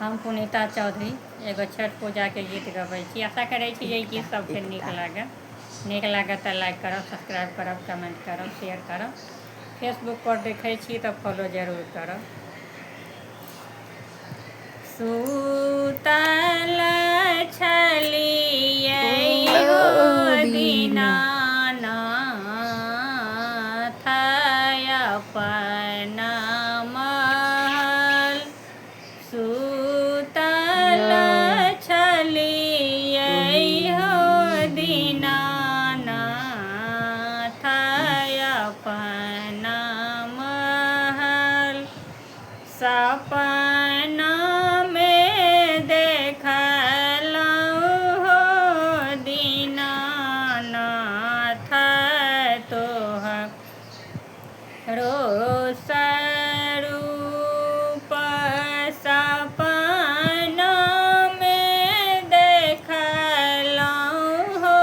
हम पुनीता चौधरी एगो छठि पूजाके गीत गबै छी। आशा करै छी जे ई गीत एकता सबके नीक एकता लागत। नीक लागत तऽ लाइक करब, सब्सक्राइब करब, कमेंट करब, शेयर करब। फेसबुक पर देखै छी तऽ फॉलो जरूर करब। सुतल छलियै हो दीना दीनानाथ अपना महल। सुतल छलियै हो दीनानाथ अपना महल। सपनामे देखलहुँ हो दीनानाथ तोहर स्वरूप। सपनामे देखलहुँ हो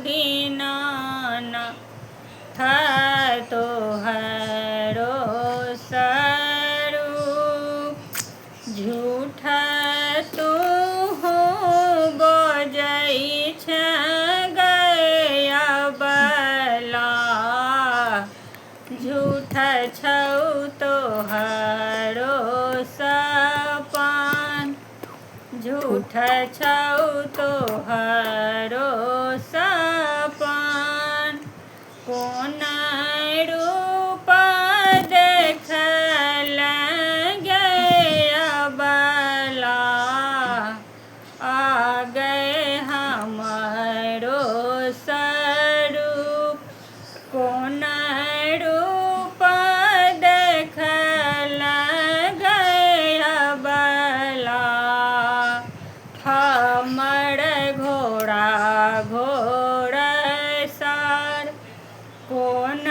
दीनानाथ तोहरो स्वरूप। झूठ तू बजै छ गया बला, झूठ छौ तोहरो सपन। झूठ छौ तोहरो सपन। कोन रूप देखल गया बला, आ गए हमरो स्वरूप। कोन रूप देखल गया बला, हमर घोड़ा घोड़सार। कोन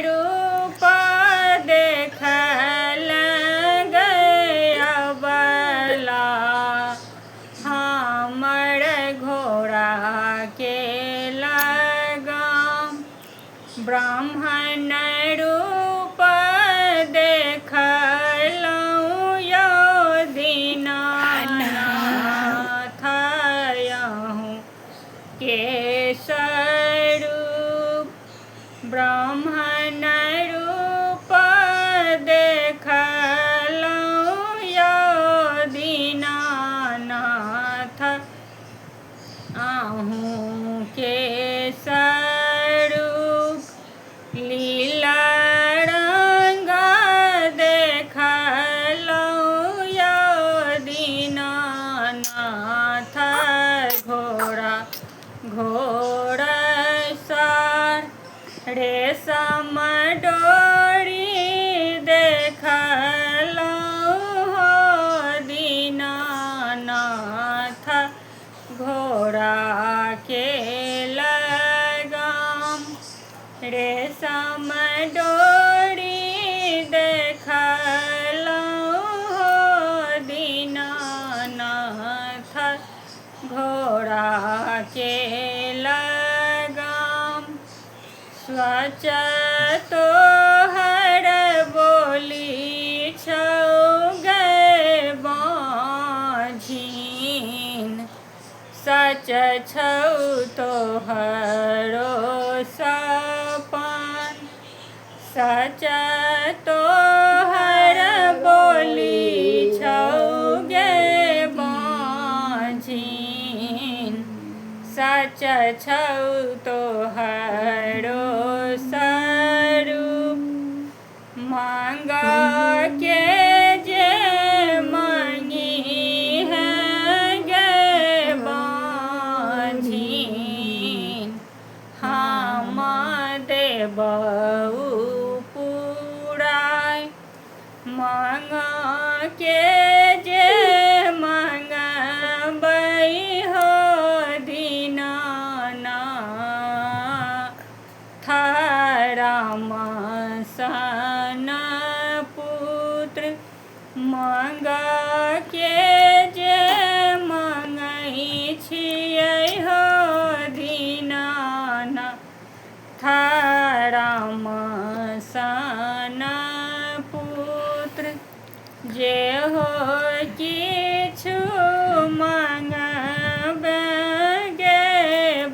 रूप देखल गया बला, हमर घोड़ा के लगाम। ब्राह्मण रूप देखलहुँ यौ दीनानाथ अहूँ के स्वरूप। ब्राह्मण रूप देखलहुँ यौ दीनानाथ अहूँ के स्वरूप। लीला रंग देखलहुँ यौ दीनानाथ घोड़ा घोड़सार। रेशम डोरी देखलहुँ हो दीनानाथ घोड़ा के लगाम। रेशम डोरी देखलहुँ हो दीनानाथ घोड़ा के लगाम। स्वच्छ तोहर बोली छौ गै बाँझिन, सच छौ तोहरो सपन। सच तोहर बोली छौ गे बाँझिन, सच छौ तोहरो स्वरूप। मांग के जे मांगी है गे बाँझिन, हम देबौ पुराय। मांग के जे मंगबै हो दीनानाथ राम सन पुत्र। मांग के जे मंगै छियै हो दीनानाथ राम सन पुत्र। जे हो किछु माँगबे गे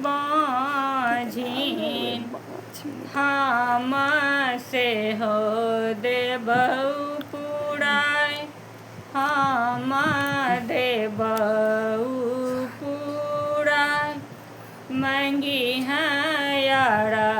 बाँझिन, हम सेहो देबौ पुराय, हम देबौ पुराय। मँगिहेँ अरघ